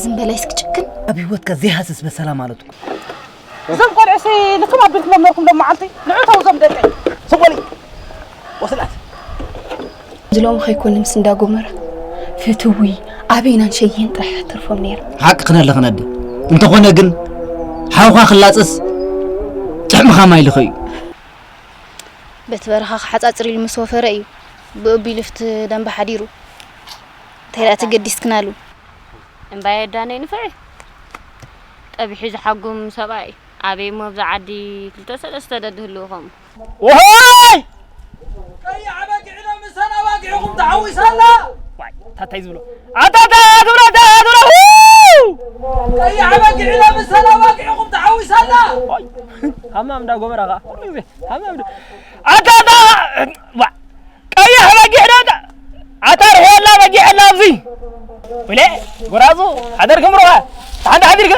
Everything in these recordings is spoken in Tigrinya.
ዝም በላይ እስኪ ጭክን። ኣብ ህይወትካ ዘይሃስስ በሰላ ማለት እኮ። እዞም ቆልዑሲ ልክም ኣቢልኩሞም ነርኩም ሎም መዓልቲ ንዑ ተው እዞም ደቀይ። ስቆሊ ወስላት ዝሎም ከይኮነ ምስ እንዳጎመራ ፍትዊ ኣበይናን ሸየን ጥራሕ ትርፎም ነይሩ። ሓቂ ክነለ ክነደ እንተኾነ ግን ሓውኻ ክላፀስ ጥዕምኻ ማይ ልኸ እዩ። በቲ በረኻ ክሓፃፅር ኢሉ ምስ ወፈረ እዩ ብእቢሉ ፍቲ ደንበ ሓዲሩ። እንታይ ደኣ ተገዲስክናሉ? እምባየ ዳነይ ንፍዒ ጠቢሑ ዝሓጉም ሰብኣይ ኣበይ እሞ ኣብዛ ዓዲ ክልተ ሰለስተ ደድህልው ኸምኡ። ወሆይ! ቀያሕ በጊዕ ዶ ምሰን ኣባጊዕኹም ተሓዊሳ ኣላ? ዋይ ታታይ ዝብሎ ኣታታ ግብራታ ግብራ ቀያሕ በጊዕ ዶ ምሰን ኣባጊዕኹም ተሓዊሳ ኣላ? ሃማም እንዳ ጎመራ ኸዓ ኩሉ ግዜ ሃማም እንዳ ኣታታ ቀይሕ በጊዕ ዶ ኣታ ርሕየላ በጊዕ ኣላ ኣብዚ ወለ ጎራዙ ሓደርክም ሮኻ ሓንቲ ሓዲርክ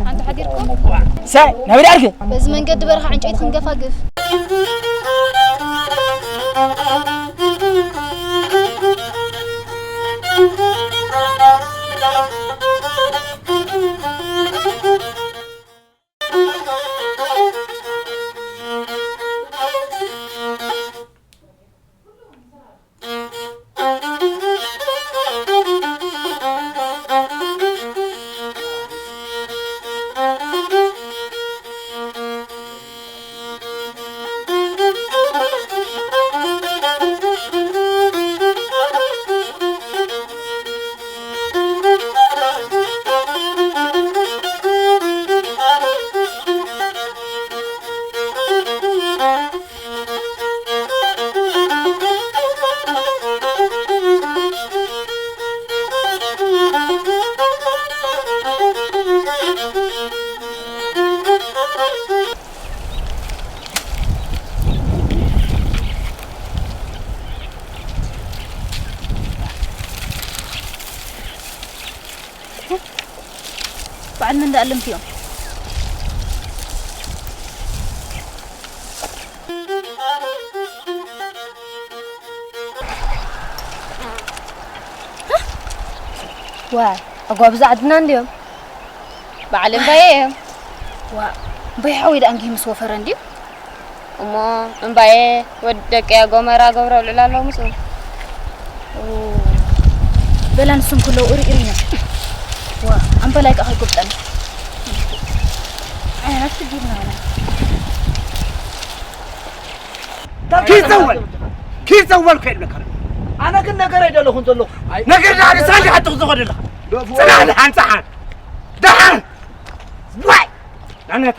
ሓንቲ ሓዲርኩም ሳይ ናበይ ዳርክ በዚ መንገዲ በረኻ ዕንጨይቲ ክንገፋግፍ እንዳኣለምትዮም። ዋይ፣ ኣጓብዛ ዓድና እንድዮም። በዓል እምባየ እዮም። ዋ፣ እምባየ ሓወይ ደኣ እንግዲህ ምስ ወፈረ እንድዩ። እሞ እምባየ ወዲ ደቂ ጎመራ ገብረ ኣውልዕላ ኣለዉ ምስኡ። ኦ፣ በላ ንሶም ከለዉ እሪ እሪ ኢና። ዋ፣ ኣምበላይ ከኣ ከይጎብጠና። ዓይና ሽግርና በላ። ኪድ ዘወል፣ ኪድ ዘወል ከይድ ለካ። ኣነ ግን ነገር ኣይደለኹን ዘለኹ። ነገር ደኣ ንሳ እንዲኻ ትኽዘኾ ዘለኻ። ጽናሕ ደሓን፣ ጸሓን። ደሓን። ዋይ! ኣነታ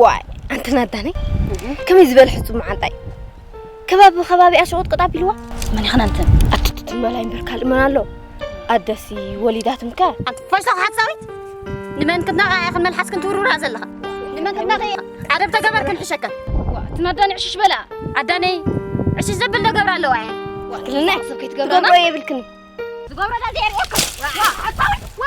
ዋይ ኣንቲ ናዳነይ ከመይ ዝበለ ሕጹብ መዓንጣ እዩ። ከባቢ ከባቢኣ ሸቑጥ ቅጥ ኣቢልዋ። መን ኢኽን ኣንትን? ኣቲ ትትመላይ እምበር ካልእ መን ኣሎ? ኣደሲ ወሊዳትምከ? ኣንቲ ፈሽላኽ ሓሳዊት፣ ንመን ክትናቐያ ኢኽን መልሓስክን ትውርውራ ዘለኻ? ንመን ክትናቐያ? ኣደብ ተገበር ክንሕሸከን። ዋ፣ እቲ ናዳኒ ዕሽሽ በላ። ኣዳነይ፣ ዕሽሽ ዘብል ዶ ገብራ ኣለዋ እየን? ዋ፣ ክልና ሰብ ከይትገብራና? ክገብሮ የብልክን። ዝገብሮ ዳ ዘይርእየኩም። ዋ፣ ሓሳዊት፣ ዋ።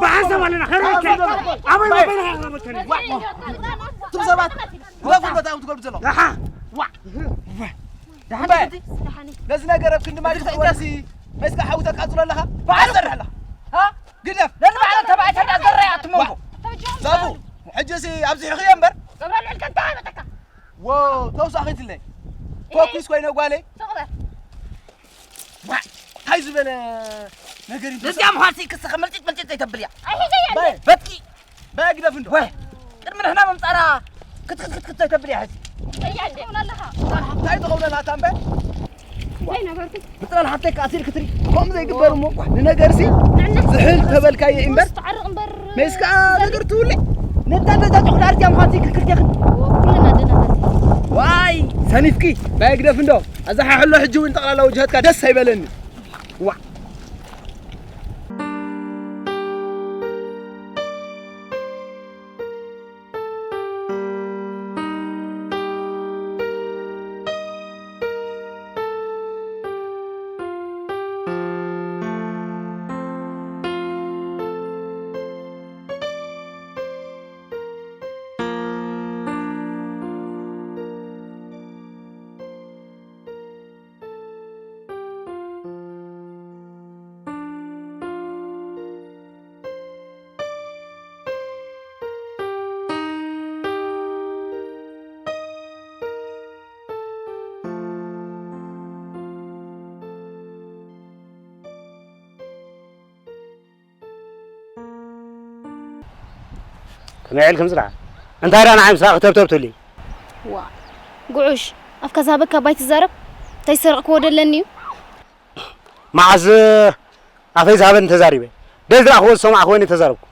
ብሓንሳብ ኣለና። ከመይ ኣበይ ኣበይ ኣቕረበከኒ? እቱም ሰባት ግደፉ፣ በታ እዮም ትገብሩ ዘለኹም። ደሓ። ዋ። ደሓን እምበይ፣ ነዚ ነገር ኣብ ክንዲ ማይ ክትዕወሲ፣ መይስካ ሓዊ ተቃጽሎ ኣለኻ? በዓል ዘርሕ ኣለኻ? ሃ? ግደፍ። ነዚ በዓል ተባዕታይ እንዳዘረያ ኣትመንጎ። ዛፉ፣ ሕጂ ሲ ኣብዚሑኺ እምበር። ገብረ ልዕል ከንታ መጠካ። ዎ፣ ተውሳኺትለይ። ተኩስ ኮይነ ጓለይ። ስቕ በል። ዋ፣ እንታይ ዝበለ ነገር እዩ? ነዚኣ ምዃን ሲ ክስኸ ምልጭጭ ምልጭጭ ዘይተብል እያ። ኣይሕዘያ እንዴ? በይ፣ በትኪ። በይ፣ ግደፍ እንዶ። ወይ፣ ቅድሚ ንሕና ምምጻራ ክትክት ክትክት ዘይተብል እያ ሕጂ። እንታይ ትኸውን ኣለኻ? እንታይ ትኸውን ኣለኻ እታ እምበ? እንታይ ነበርኩ? ብጥራን ሓተይ ከኣ ሲል ክትሪ። ከምኡ ዘይግበር እሞ፣ ንነገር ሲ ንዕነት ዝሕል ተበልካዮ እምበር። ውስጥ ዓርቕ እምበር። መይስ ከኣ ነገር ትውልዕ። ነታ ደዛ ጨኹ ዳርትያ ምዃን ሲ ክልክልቲ ያኽን። ወኩልና ደናታት። ዋይ፣ ሰኒፍኪ። በይ፣ ግደፍ እንዶ። ኣዛ ሓሕሎ ሕጂ እውን ጠቕላላ ውጅሃትካ ደስ ኣይበለኒ። ዋ። ከመይ ዒልኩም ጽንሓ? እንታይ ደኣ ንዓይ ምስራቕ ክተብተብትሊ? ዋ፣ ጉዑሽ፣ ኣፍካ ዝሃበካ ኣባይ ትዛረብ? እንታይ ዝሰረቕክዎ ደለኒ እዩ? መዓዝ ኣፈይ ዝሃበኒ ተዛሪበ? ደዝራእኽዎ ዝሰማዕኽዎ እኔ ተዛረብኩ።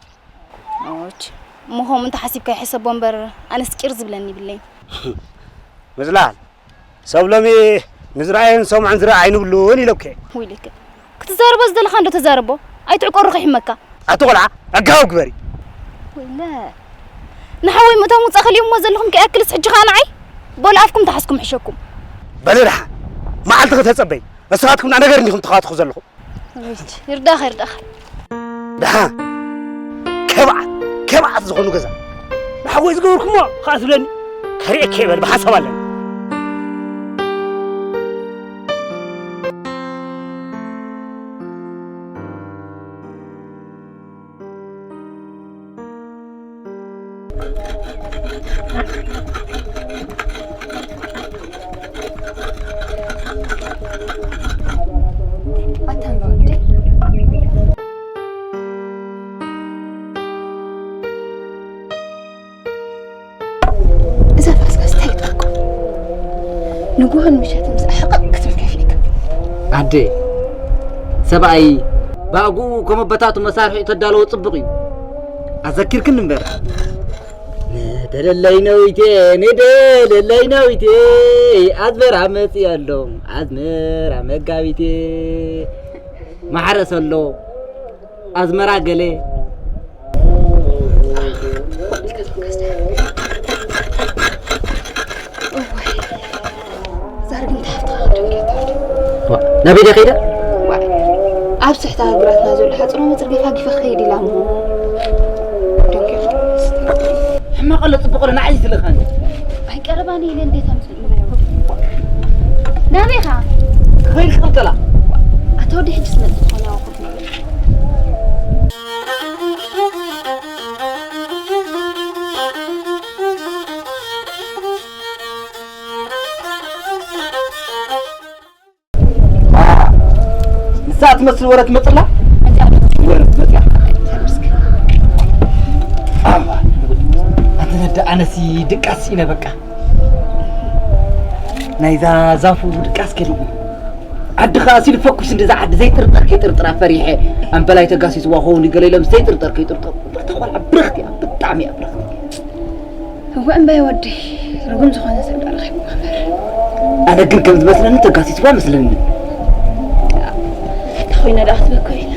ኦች፣ እሞ ከምኡ እንተሓሲብካ ይሕሰቦ እምበር፣ ኣነስ ቂር ዝብለኒ ይብለይን። ምጽላል፣ ሰብ ሎሚ ንዝረኣዮን ዝሰምዖን ዝረኣ ኣይንብሉን ኢለኩ እየ። ውይ ልክዕ። ክትዛረቦ ዝደለኻ እንዶ ተዛረቦ። ኣይትዕቆሩ ከይሕመካ። ኣቲ ቆልዓ፣ ኣጋው ግበሪ። ወይለ። ንሓወይ ምእቶም ውጻእ ከልዮምዎ ዘለኹም ከይኣክልስ ሕጂ ኸኣ ንዓይ? በሉ ኣፍኩም ተሓዝኩም ሕሸኩም። በሊ ደሓን። መዓልቲ ከተጸበይ። ንስኻትኩም ነገር እንዲኹም ተኻትኹ ዘለኹም። ይርዳኻ፣ ይርዳኻ። ደሓ፣ ከብዓት ከብዓት ዝኾኑ ገዛ ንሓወይ ዝገበርኩሞ ከዓ ትብለኒ። ከርእየካ ይበል ብሓሳብ ኣለና። ኣታ እንዳ ወደይ። እዛ ፋስካስ እንታይ ትበቁ? ንጉሆን ምሸትን ምስ ኣሕቕቕ ክትብል ከፊእካ። ኣደ፣ ሰብኣይ ብኣግኡ ከም ኣቦታቱ መሳርሒ ተዳለዎ ጽቡቕ እዩ። ኣዘኪርክን እምበር። ንደለለይ ነዊቴ፣ ንደለለይ ነዊቴ፣ ኣዝመራ መጽእ ኣሎ፣ ኣዝመራ መጋቢቴ። ማሕረስ ኣሎ፣ ኣዝመራ ገለ። እዋይ፣ ዛርግ እንታይ ሓፍትኻ ደንጌታ ወዲ። ዋ፣ ናበይ ድያ ከይዳ? ዋይ፣ ኣብ ስሕታ እግራትና ዘሎ ሓጽሮ መጽርገፋ ጊፈ ክኸይድ ኢላ እሞ። ደንጌታ። ሕማቕ ኣሎ ጽቡቕ ኣሎ ንዓይ ትልእኻኒ። ኣይቀረባን ኢለ እንዴት ኣምጽእ? ናበይ ኢኻ? ክኸይድ ክቕልቀላ። ኣታ ወዲ ሕጅስ መጽእ ዝኾነ ኣዋኹት። ንሳ ትመስል ወረ ትመጽላ? ወረ ትመጽያ። ኣባ፣ ኣንተ ነዳ ኣነሲ ድቃስ ኢነ በቃ። ናይዛ ዛፉ ድቃስ ከሊእ። ዓዲ ኸኣ ሲሉ ፈኩስ እንደዛ ዓዲ ዘይጥርጠር ከይጥርጥራ ፈሪሐ። ኣምበላይ ተጋሲስዋ ኸውን ገለ ኢሎም ዘይጥርጠር ከይጥርጠር። እታ ቆልዓ ብርኽቲ እያ፣ ብጣዕሚ እያ ብርኽቲ። እወ እምበይ ወደይ፣ ርጉም ዝኾነ ሰብ ዶ ረኺብካ እምበር። ኣነ ግን ከም ዝመስለኒ ተጋሲስዋ መስለኒ። እንተ ኾይና ደኣ ክትበኮ ኢላ።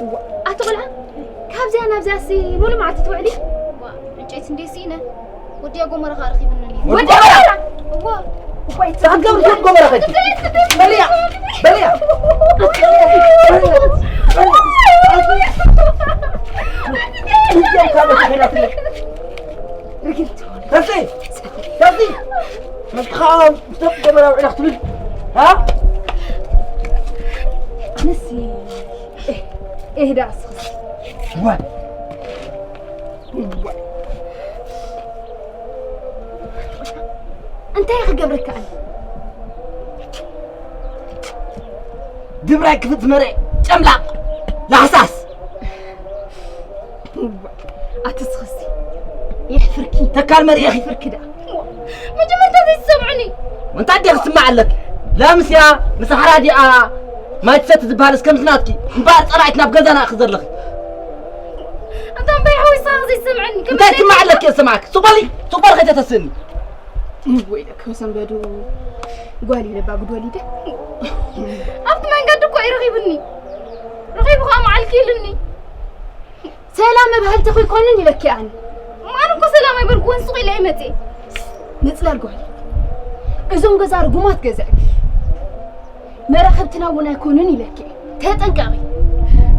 እዋ፣ ኣቲ ቆልዓ፣ ካብዚኣ ናብዚኣሲ ሙሉ መዓልቲ ትውዕሊ? እዋ፣ ዕንጨይቲ እንዴ ስኢነ፣ ወዲያ ጎመራ ኸኣ ረኺብኒ እኒኦ። ወዲ ጎመራ? እዋ። እኮ ኣይትገብሪ፣ ወዲ ጎመራ ኸዲ። በልያ፣ በልያ። ርግምቲ። ተስኢ፣ ተስኢ። መልክኻ ምስ ደቂ ገመራ ውዒላ ክትብል፣ ሃ? ኣነሲ፣ ኤህ፣ ኤህ ደኣ እስኽስ። እዋይ። እዋይ። እንታይ ክገብረካ ኣነ? ድብራይ ክፍት መሬ ጨምላቕ ላሕሳስ። እዋይ፣ ኣቲ እስኽሲ የሕፍርኪ። ተካል መሪኤኺ። የሕፍርኪ ደኣ። መጀመርታ ዘይትሰምዑኒ። እንታይ ደኣ ክስማዕ ኣለኪ? ላምስያ ምስ ሓራዲኣ ማይ ትሰቲ ዝበሃል እስከ ምስ ናትኪ እምበኣር ጸላኢት ናብ ገዛና ኢኺ ዘለኺ። ኣታ እምበይ ሓወይ ንስኻ ዘይትሰምዐኒ። እንታይ ክስማዕ ኣለኪ? እየ ዝሰማዕኪ። ሱቕ በሊ፣ ሱቕ በሊ ከይተተስእኒ። ወይለከ ሰንበዱ ጓል ኢለ ባጉድ ወሊደ። ኣብቲ መንገዲ እኮ እዩ ረኺቡኒ። ረኺቡ ኸኣ መዓልኪ ኢሉኒ። ሰላም መባህልቲ ኹይኮንን ኢለኪ ኣነ። ኣነ እኮ ሰላም ኣይበልኩዎን፣ ሱቕ ኢለ እየ መጽየ። ምጽላል ጓል። እዞም ገዛ ርጉማት ገዛ እዮም። መራኸብትና እውን ኣይኮኑን ኢለኪ። ተጠንቀቒ።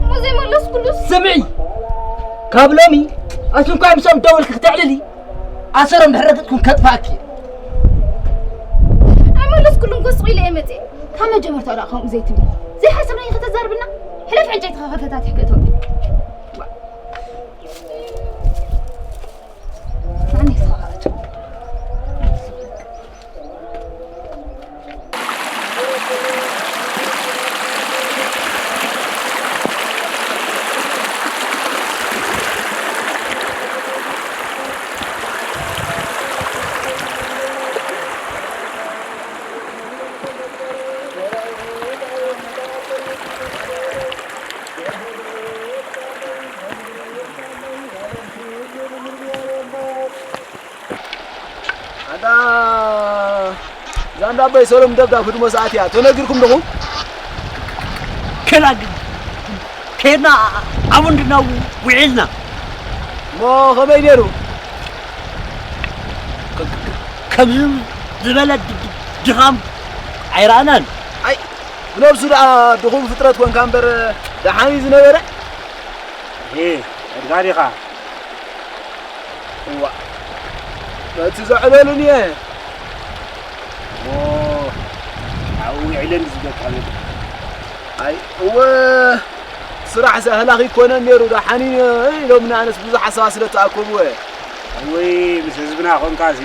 እሞ ዘይመለስኩሉስ? ስምዒ፣ ካብ ሎሚ ኣስንኳይ ምሶም ደውልኪ ክተዕልሊ፣ ኣሰሮም ድሕሪ ረግጽኩም ከጥፋእኪ። ኣይመለስኩሉን እኮ፣ ሱቕ ኢለ እየ መጽየ። ካብ መጀመርታኡ ደኣ ከምኡ ዘይትብሊ። ዘይሓሰብናዮ ከተዛርብና? ሕለፍ ዕንጨይትኻ ከፈታቲሕ ክእተወኒ። ኣቦይ ሰሎም ደብዳብ ህድሞ ሰዓት እያ። ተነጊርኩም ዲኹም? ከላ ግን ከድና ኣብ እንድና ውዒልና። እሞ ከመይ ነይሩ? ከ-፣ ከ-፣ ከምዚ ዝበለ ድ-፣ ድ-፣ ድኻም ኣይረኣናን። ኣይ፣ ብነብሱ ደኣ ድኹም ፍጥረት ኮንካ እምበር ደሓን እዩ ዝነበረ። እ፣ ዕድጋ ዲኻ? እዋ፣ በቲ ዘዕለሉኒ እየ። እሞ፣ ኣብኡ ውዒለ እንዲ ዝብለካ ዘሎ። ኣይ፣ እወ፣ ስራሕ ዘ-፣ ኣህላኺ ይኮነን ነይሩ፣ ደሓን እዩ ኢሎምኒ፣ ኣነስ ብዙሕ ሓሳባት ስለ እተኣከቡ እየ። እወይ፣ ምስ ህዝብና ኮንካሲ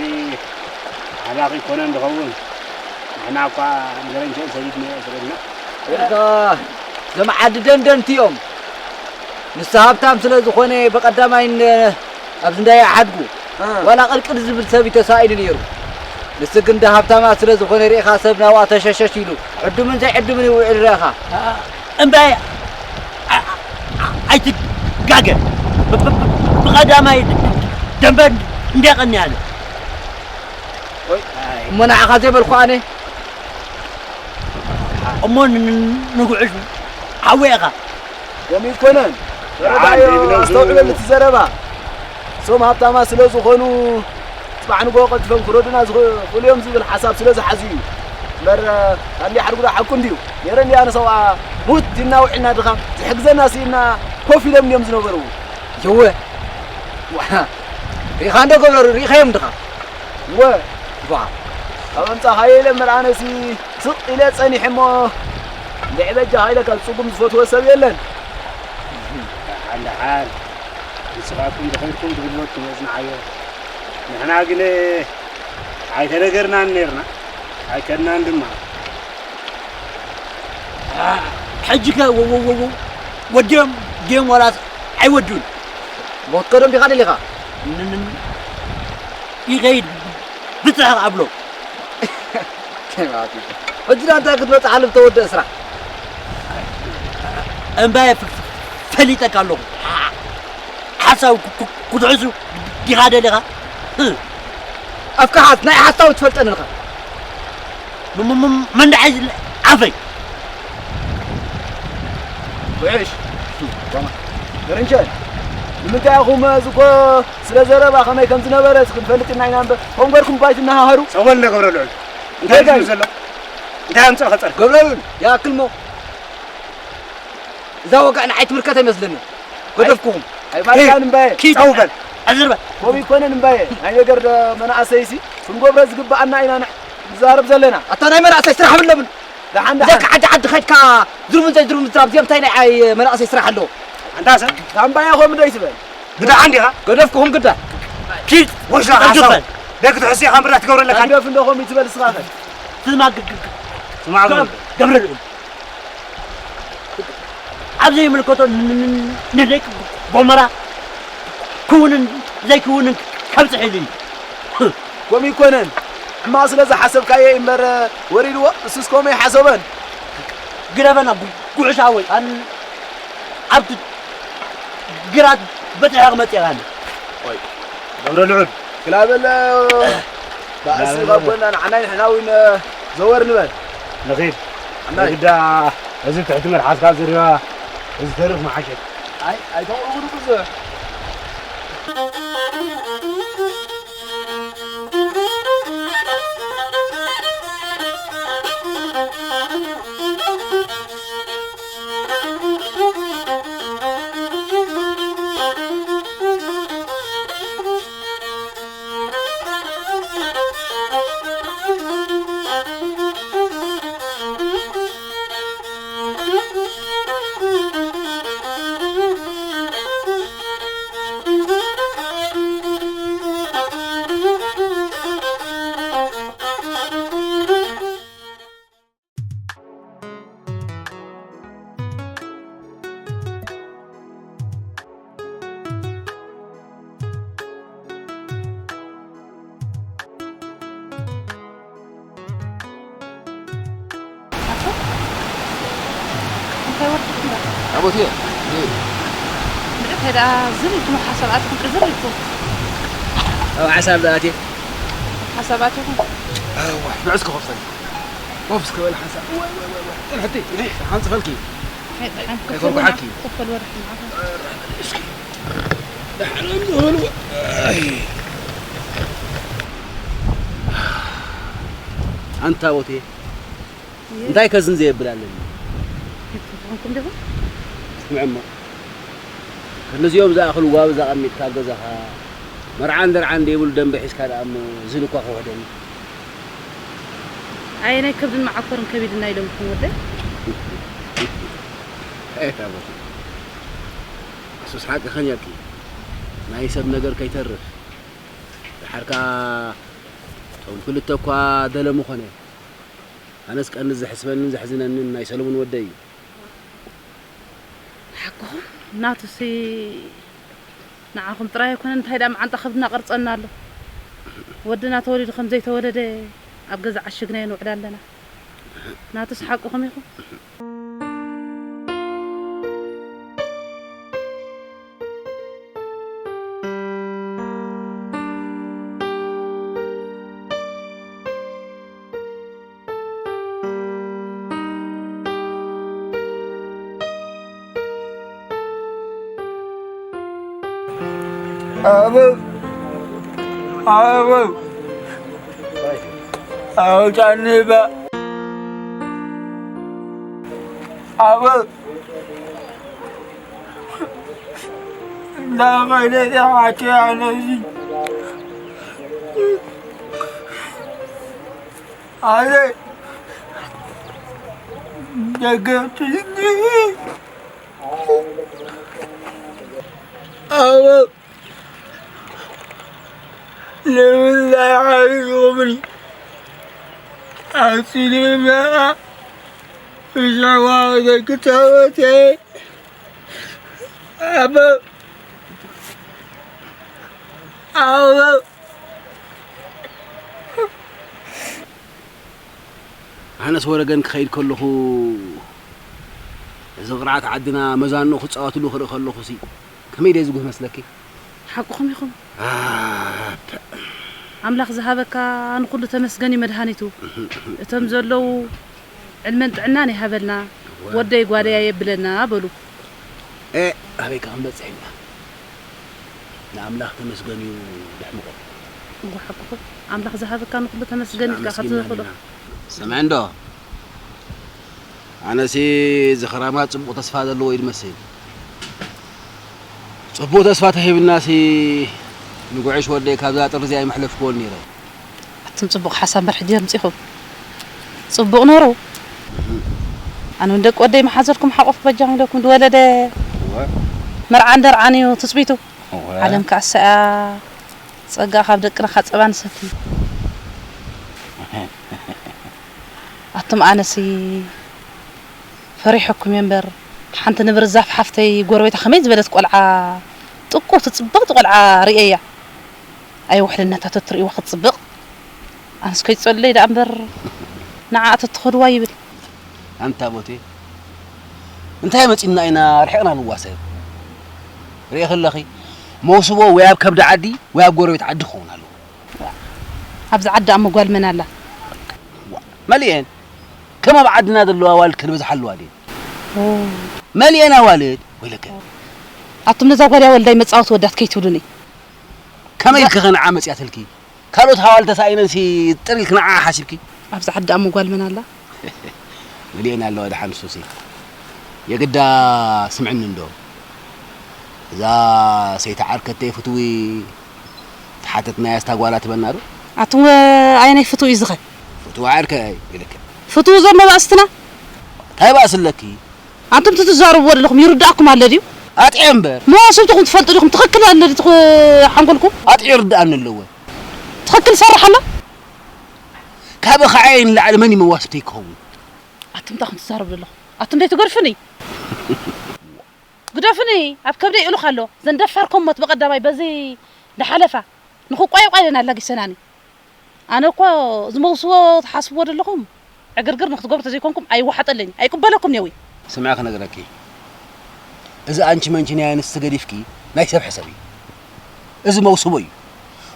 ኣህላኺ ይኮነን ዝኸውን። ንሕና እኳ ንገረንሸን ሰሊጥና እየ ስለ ኢልና። ኤርትራ፣ እዞም ዓዲ ደንደንቲ እዮም። ንሱ ሃብታም ስለ ዝኾነ፣ ብቐዳማይ ን-፣ ኣብዚ እንዳ ይሓድጉ፣ እ። ዋላ ቅልቅል ዝብል ሰብ እዩ ተሳኢሉ ነይሩ። ንሱ ግን እንዳ ሃብታማት ስለ ዝኾነ፣ ርኢኻ ሰብ ናብኣ ተሸሸሽ ኢሉ፣ ዕዱምን ዘይዕዱምን ይውዕል ርኢኻ። እ፣ እምበይ፣ ኣ-፣ ኣ-፣ ኣይትጋገ። ብ-፣ ብ-፣ ብ-፣ ብቐዳማይ ደንበ እንዲያ ቀኒኣለ። ወይ፣ እሞ ንዓኻ ዘይበልኩ ኣነ። እሞ ን-፣ ን-፣ ንጉዕሽ ሓወ ኢኻ። ከምኡ ይኮነን። ደሓን ተረዳዮ፣ ዘይብሎም ኣስተውዕለሉ ዝብሉ። እቲ ዘረባ። እሶም ሃብታማ ስለ ዝኾኑ፣ ጽባሕ ንግሆ ቀልጢፎም ክረዱና ዝኽእሉ እዮም ዝብል ሓሳብ ስለ ዝሓዙ እዩ። እምበር፣ ኣንዲ ሓድጉ ዶ ሓቁ እንድዩ? ነይረ እንድያ ኣነ ሰብኣ ሙት ኢልና ውዒልና ድኻም፣ ዝሕግዘና ስኢና ኮፍ ኢሎም እንድዮም ዝነበሩ። የወ። ዋ፣ ሪኢኻ እንዶ ገብረሉ፣ ሪኢኻዮም ድኻ? እወ። ዋ። ካብ ኣምጻኻዮ ኢለ እምበር ኣነሲ ስቕ ኢለ ጸኒሐ እሞ፣ እንድዒ በጃኻ ኢለ ካብ ጽጉም ዝፈትዎ ሰብ የለን። ደሓን ደሓን። ንስኻትኩም ዝኸድኩም ትግልቦት ትመጽንዓዮ። ንሕና ግን ኣይተነገርናን ነይርና። ኣይከድናን ድማ። አ፣ ሕጂ ከ ወ-፣ ወ-፣ ወ-፣ ወ-፣ ወዲኦም ድዮም ዋላስ ኣይወዱን? ሞት ከዶም ዲኻ ደሊኻ? ን-፣ ን-፣ ን-፣ ይኸይድ ብጽሕ ኣብሎ። ከማቲ። ሕጂ ዳ እንታይ ክትመጽእ ሓልፍ ተወደእ ስራሕ? እምባየ ፈ-፣ ፈ-፣ ፈሊጠካ ኣለኹ። ሓሳብ ኩ-፣ ኩ-፣ ክትሕሱ ዲኻ ደሊኻ? ኣፍካ ሓዝ፣ ናይ ሓሳብ ትፈልጠኒ ኢኻ። ም-፣ ም-፣ ም-፣ መንደዓይ ዝለ-፣ ኣፈይ። ውሕሽ። ገርንቸ፣ ንምንታይ ኢኹም እዚ እኮ ስለ ዘረባ ከመይ ከም ዝነበረ ክንፈልጥ ኢና ኢና እምበር፣ ከምኡ ገርኩም ባይ ትነሃሃሩ? ሰወል እንደ ገብረ ልዑል። እንታይ እንታይ እዩ ዘሎ? እንታይ ኣምጽእ ከጸር? ገብረ ልዑል፣ ይኣክል እሞ። እዛ ወግዒ ንዓይ ትምልከት ኣይመስለንን። ገደፍኩኹም። ኣይፋልካን እምባየ። ኪድ። ጸው በል። ኣዝር በል። ከምኡ ይኮነን እምባየ። ናይ ነገር ደ-፣ መናእሰይሲ ክንገብሮ ዝግብኣና ኢና ንሕ-፣ ንዛረብ ዘለና። ኣታ ናይ መናእሰይ ስራሕ ብለምን። ደሓን፣ እዛ ደሓን። ከዓዲ ዓዲ ኸድካ ዝርሙን ዘይዝርሙን ምዝራብ እዚኦም እንታይ ናይ ዓይ መናእሰይ ስራሕ ኣለዎ? ኣንታ ሰብ። እታ እምባየ ከምኡ ዶ ይትበል? ብደሓን ዲኻ? ገደፍኩኹም ግዳ። ኪድ። ወሻ ገደፍ ሓሳብ። በል። ደግ ትሕሱ ኢኻ እምበር ትገብረለካ። ገደፍ እንዶ ከምኡ ይትበል እስኻ ኸ? ስማ ግ-፣ ግ-፣ ግ-፣ ስማ ገብረ ልዑል። ኣብ ዘይምልከቶ ን-፣ ን-፣ ን-፣ ንደቂ ጎመራ ክውንን ዘይክውንን ከብጽሕ ኢሉ እዩ። ከምኡ ይኮነን። ሕማቕ ስለ ዝሓሰብካዮ እዩ እምበር ወሪድዎ፣ እሱስ ከምኡ ኣይሓሰበን። ግደፈና ጉ-፣ ጉዕሽ ሓወይ። ኣን-፣ ኣብቲ ግራት በጺሐ ክመጽእ እየ። ወይ፣ ገብረ ልዑል። ክላበለ ባእሲ ካብ ጎና ንዓናይ ንሕና እውን ዘወር ንበል። ንኺድ። ዓናይ። ግዳ እዚ ትሕቲ መልሓስካ ዝርባ እዚ ተርፍ መሓሸት። ኣይ፣ ኣይተቕርቡሉ ብዙሕ። እንታይ ወርድኩም ደኣ? ኣቦቴ፣ እ። ብዕተይ ደኣ ዝር ኢልኩም ሓሳብ ኣትኩም ዕዝር ኢልኩም። ኣብ ሓሳብ ደኣ ኣትየ። ሓሳብ ኣትኩም? እዋ፣ ንዑ እስከ ኮፍ በል። ኮፍ እስከ በል ሓንሳእ። ወይ፣ ወይ፣ ወይ፣ ወይ። ጽንሕቲ፣ ጽንሒ፣ ሓንጽፈልኪ። ኣይጠዓም፣ ኣይኮርኩሓኪ። ክፈል ወርሒ ንዓኻ። እስኪ። ደሓን እንድህሉ። ኣይ። ኣንታ ቦቴ፣ እንታይ ከዝን ዘየብል ኣለኒ? ኣይኮንኩም ዲኹም? ስምዕሞ፣ ከነዚኦም ዝኣኽሉ ጓብዝ ኣቐሚጥካ ኣብ ገዛኻ፣ መርዓን ደርዓን ደይብሉ ደንበ ሒዝካ ደኣ እሞ፣ ዝን እኳ ክውሕደኒ። ኣየናይ ከብድን መዓኮርን ከቢድና ኢሎምኩም ወደይ? ኤታ ቦቲ። ኣሱስ ሓቅኽን እያኪ። ናይ ሰብ ነገር ከይተርፍ። ደሓር ከኣ እቶም ክልተ እኳ ደለሙ ኾነ። ኣነስ ቀንዲ ዘሕስበንን ዘሕዝነንን ናይ ሰለሙን ወደይ እዩ። ሓቅኹም ናቱሲ ንዓኹም ጥራይ ኣይኮነን፣ እንታይ ደኣ መዓንጣ ከብድና ቀርጸና ኣሎ። ወድና ተወሊዱ ከም ዘይተወለደ ኣብ ገዛ ዓሽግናዮ ንውዕል ኣለና። ናቱስ ሓቅኹም ኢኹም። ኣበው፣ ኣበው፣ ኣውጣኒ ባ፣ ኣበው። እንዳኸይደ ተሓትያ ነዚ ኣለ ደገፍትልኒ። ኣበው። ንምንታይ ሓሪቑምኒ? ኣጽሊማ ብዛዕባ ደቂ ተወቴ። ኣበው። ኣበው። ኣነስ ወረገን ክኸይድ ከለኹ፣ እዚ ቅርዓት ዓድና መዛንኡ ክጻወትሉ ክርኢ ከለኹሲ፣ ከመይ ደይ ዝጉህ መስለኪ? ሓቅኹም ኢኹም። ኣታ። ኣምላኽ ዝሃበካ ንኹሉ ተመስገን እዩ መድሃኒቱ። እቶም ዘለዉ ዕድመን ጥዕናን ይሃበልና፣ እወ። ወደይ ጓደይ ኣየብለና በሉ። ኤ፣ ኣበይ ከ ክንበጽሕ ኢና? ንኣምላኽ ተመስገን እዩ ድሕምቖ። እወ፣ ሓቅኹም። ኣምላኽ ዝሃበካ ንኹሉ ተመስገን ኢልካ ኣመስጊና ክትኽእሎ። ኢና። ስምዒ እንዶ፣ ኣነሲ እዚ ኽራማት ጽቡቕ ተስፋ ዘለዎ እዩ ዝመስል። ጽቡቕ ተስፋ ተሂብናሲ፣ ንጉዕሽ ወደይ ካብዛ ጥሪ እዚኣ ኣይመሕለፍክዎን ነይረ። ኣቱም ጽቡቕ ሓሳብ እምበር ሕጂ ኣምጺኹም። ጽቡቕ ነሩ። ኣነ እውን ደቂ ወደይ መሓዘልኩም ሓቆፍ በጃኹም ኢለኩም ዝወለደ እወ። መርዓን ደርዓን እዩ ትጽቢቱ። እወ። ዓለም ከኣ ሰኣ ጸጋ ካብ ደቅና ካብ ጸባ ንሰቲ። ኣቱም ኣነሲ ፈሪሐኩም እየ እምበር፣ ሓንቲ ንብር ዛፍ ሓፍተይ ጎረቤታ ከመይ ዝበለት ቆልዓ፣ ጥቁ ትጽብቕቲ ቆልዓ ርእየያ። ኣይ ውሕልነታ ተትርእይዋ ክትጽብቕ። ኣንስ ከይጸለይ ደኣ እምበር፣ ንዓ ተትኸድዋ ይብል። ኣንታ ቦቴ፣ እንታይ መጺና ኢና ርሒቕና ንዋሰብ? ርእኺ ኣለኺ፣ መውስቦ ወይ ኣብ ከብዲ ዓዲ ወይ ኣብ ጎረቤት ዓዲ ክኸውን ኣለዎ። ኣብዚ ዓዲ ኣሞ ጓል መን ኣላ? ዋ፣ መሊኤን። ከም ኣብ ዓድና ዘለዋ ኣዋልድ ከንበዝሓ ኣለዋ ድየን? ኦ። መሊኤን ኣዋልድ፣ ወይለከ። ኣቱም ነዛ ጓል እያ ወልዳይ መጻወቲ ወዳት ከይትብሉኒ። ከመይ እዛ ኢልኪ ከ ንዓ መጺኣትልኪ? ካልኦት ኣዋልድ ተሳኢነንሲ ጥር ኢልኪ ንዓ ሓሲብኪ? ኣብዚ ዓዲ ኣሞ ጓል መን ኣላ? መሊኤን ኣለዋ ደሓን ሱሲ። የግዳ ስምዕኒ እንዶ። እዛ ሰይቲ ዓርከተይ ፍትዊ ተሓተትናያ ስታ ጓላ ትበና ዶ? ኣቱም ኣየናይ ፍትው እዩ ዝኸ? ፍትው ዓርከይ ኢልክ። ፍትው ዘሎ ባእስትና? እንታይ ባእሲ ኣለኪ? ኣንቱም ትትዛረብዎ ዘለኹም ይርድኣኩም ኣሎ ድዩ? ኣጥዒ እምበር። መዋስብትኹም ትፈልጡ ዲኹም? ትኽክል ኣሎ ድዩ ትኽ-፣ ሓንጎልኩም? ኣጥዒ ይርድኣኒ ኣለዎ። ትኽክል ይሰርሕ ኣሎ? ካብ ኻዕየ ንላዕሊ መን እዩ መዋስብተይ ክኸውን? ኣቱም እንታይ ትዛረቡ ዘለኹም? ኣቱም ደይ ትገድፉኒ? ግደፉኒ፣ ኣብ ከብደይ እሉኽ ኣሎ። ዘን ደፋር ኮሞት ብቐዳማይ በዚ ዝሓለፋ ንኽቋየቋ ኢለን ኣላጊሰናኒ። ኣነ እኮ እዚ መውስቦ ትሓስብዎ ዘለኹም ዕግርግር ንክትገብሩ ተዘይኮንኩም ኣይወሓጠለይ፣ ኣይቅበለኩም ነዊ። ስምዒ ክነግረኪ፣ እዚ ኣንቺ መንቺ ናይ ኣንስቲ ገዲፍኪ ናይ ሰብ ሕሰቢ። እዚ መውስቦ እዩ።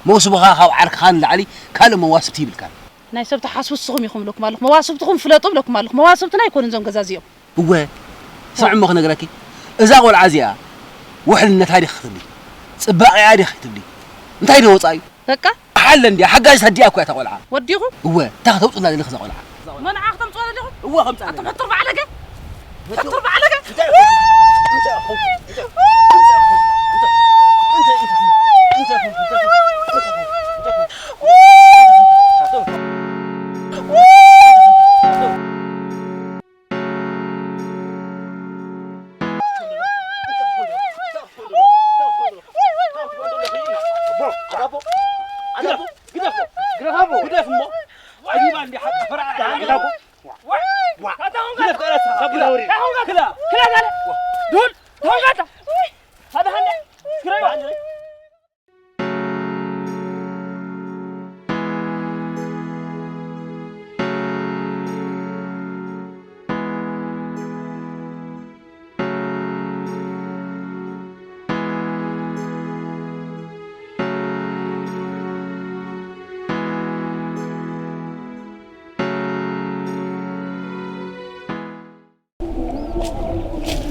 መውስቦኻ ካብ ዓርክኻ ንላዕሊ ካልእ መዋስብቲ ይብልካን። ናይ ሰብ ትሓስቡ ንስኹም ኢኹም እብለኩም ኣለኹ። መዋስብትኹም ፍለጡ እብለኩም ኣለኹ። መዋስብትና ኣይኮኑን እዞም ገዛ እዚኦም። እወ፣ ስምዒ እሞ ክነግረኪ፣ እዛ ቆልዓ እዚኣ ውሕልነታ ዲኺ ክትብሊ፣ ጽባቐኣ ዲኺ ክትብሊ፣ እንታይ ዶ ወጻ እዩ? በቃ። ሓለ እንድያ፣ ሓጋዚት ኣዲኣ እኮ እያ እታ ቆልዓ። ወዲኹም? እወ፣ እንታይ ከተውጽላ ዘለኺ እዛ ቆልዓ? መን ንዓ ክተምጽዋ ዘለኹም? እወ፣ ከምጽኣ ኣቱም ሕቱር ባዕለገ! ሕቱር ባዕለገ!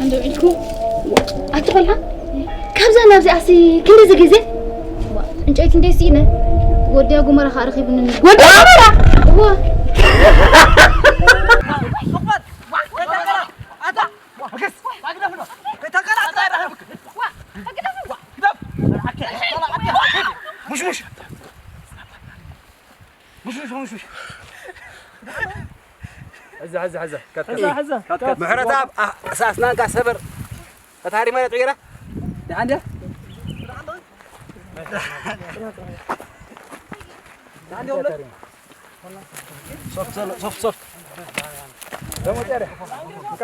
እንዶ ኢልኩ ኣቲ ቆልዓ ካብዛ ናብዚኣሲ ክንደዚ ግዜ ዕንጨይቲ እንደ ስኢነ ወዲያ ጉመራ ከዓ ረኺቡኒ። ወዲ ጉመራ? እዎ። ሙሽሙሽ ሙሽሙሽ ሙሽሙሽ። ሕዛ፣ ሕዛ፣ ሕዛ። ካት፣ ካት። ሕዛ፣ ሕዛ። ካት፣ ካት። ምሕረተኣብ፣ ኣ-፣ ኣስናንካ ሰበር። ፈታሪ ማለት ዒራ። ደሓን ድያ? ደሓን ድያ? ሶፍት፣ ሶፍት፣ ሶፍት። ደሞ ጨረ። እንካ።